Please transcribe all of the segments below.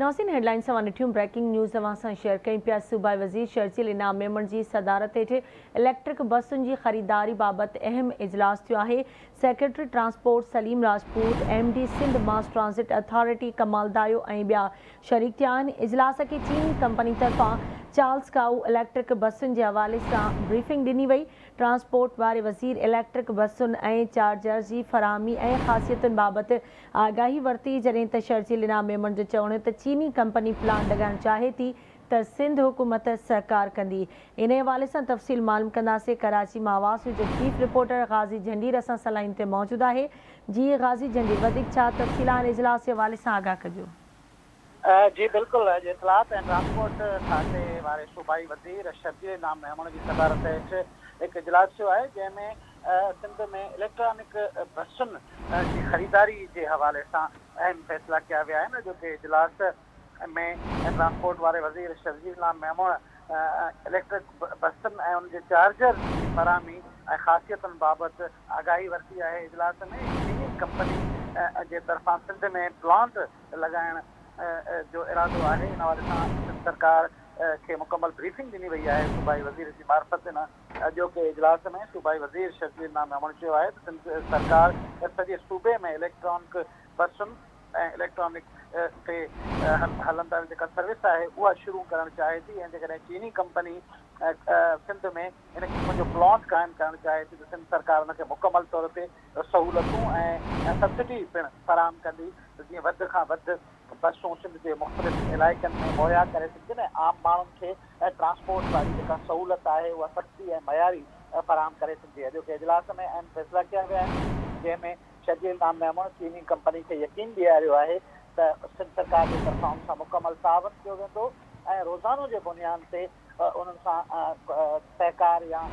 ناظرين هيڊلائنز اوهان ڏٺيون بريڪنگ نيوز اوهان سان شيئر ڪيون پيا صوبائي وزير شرجيل انعام ميمڻ جي صدارت هيٺ اليڪٽرڪ بسن جي خريداري بابت اهم اجلاس ٿيو آهي secretary transport Saleem Rajput, M D Sindh mass transit authority Kamal Dayo ۽ ٻيا شريڪ ٿيا آهن اجلاس کي چيني ڪمپني طرفان چارلس ڪائو اليڪٽرڪ بسن جي حوالي سان بريفنگ ڏني وئي ٽرانسپورٽ واري وزير اليڪٽرڪ بسن ۽ چارجرز جي فراهمي ۽ خاصيتن بابت آگاهي ورتي، جڏهن ته شرجيل انعام ميمڻ جو چوڻ هو ته چيني ڪمپني پلانٽ لڳائڻ چاهي ٿي ته سنڌ حڪومت سهڪار ڪندي. انهي حوالي سان تفصيل معلوم ڪنداسين، ڪراچي مان آواز نيوز جو چيف رپورٽر غازي جهنڊير اسان سان لائين تي موجود آهي، جي غازي جهنڊير وڌيڪ ڇا تفصيل آهن اجلاس جي حوالي سان آگاهه ڪجو. جي بلڪل اڄ اطلاعات ۽ ٽرانسپورٽ کاتي واري صوبائي وزير شرجيل انعام ميمڻ جي صدارت هيٺ هڪ اجلاس ٿيو آهي جنهن ۾ سنڌ ۾ اليڪٽرانڪ بسن جي خريداري جي حوالي سان اهم فيصلا ڪيا ويا آهن اڄوڪي اجلاس ۾ ٽرانسپورٽ واري وزير شرجيل انعام ميمڻ اليڪٽرڪ بسن ۽ ان جي چارجرز جي فراهمي ۽ خاصيتن بابت آگاهي ورتي آهي اجلاس ۾ چيني ڪمپني جي طرفان سنڌ ۾ پلانٽ لڳائڻ جو ارادو آهي، ان حوالي سان سنڌ سرڪار کي مڪمل بريفنگ ڏني وئي آهي، صوبائي وزير جي معرفت ان اڄوڪي اجلاس ۾ صوبائي وزير شرجيل انعام ميمڻ چيو آهي ته سنڌ سرڪار سڄي صوبي ۾ اليڪٽرانڪ بسن ۽ اليڪٽرانڪ تي هلندڙ جيڪا سروس آهي اها شروع ڪرڻ چاهي ٿي ۽ جيڪڏهن چيني ڪمپني سنڌ ۾ ان قسم جو پلانٽ قائم ڪرڻ چاهي ٿي ته سنڌ سرڪار ان کي مڪمل طور تي سهولتون ۽ سبسڊي پڻ فراهم ڪندي ته جيئن وڌ کان وڌ بسون سنڌ جي مختلف علائقن ۾ مهيا ڪري سگهجن ۽ عام ماڻهن کي ٽرانسپورٽ واري جيڪا سهولت آهي اها سستي ۽ معياري فراهم ڪري سگهجي. اڄوڪي اجلاس ۾ اهم فيصلا ڪيا ويا آهن جنهن ۾ شرجيل انعام ميمڻ چيني ڪمپني کي يقين ڏياريو آهي ته سنڌ سرڪار جي طرفان ان سان مڪمل تعاون ڪيو ويندو ۽ روزانو جي بنياد تي انهن سان سهڪار يا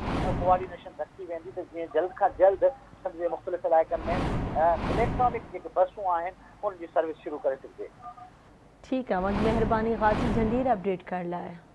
ڪوآرڊينيشن رکي ويندي ته جيئن جلد کان جلد سنڌ جي مختلف علائقن ۾ اليڪٽرانڪ جيڪي بسون آهن انهن جي سروس شروع ڪري سگهجي. ٺيڪ آ اوهان جي مهرباني غازي جهنڊير اپڊيٽ ڪرڻ لاء.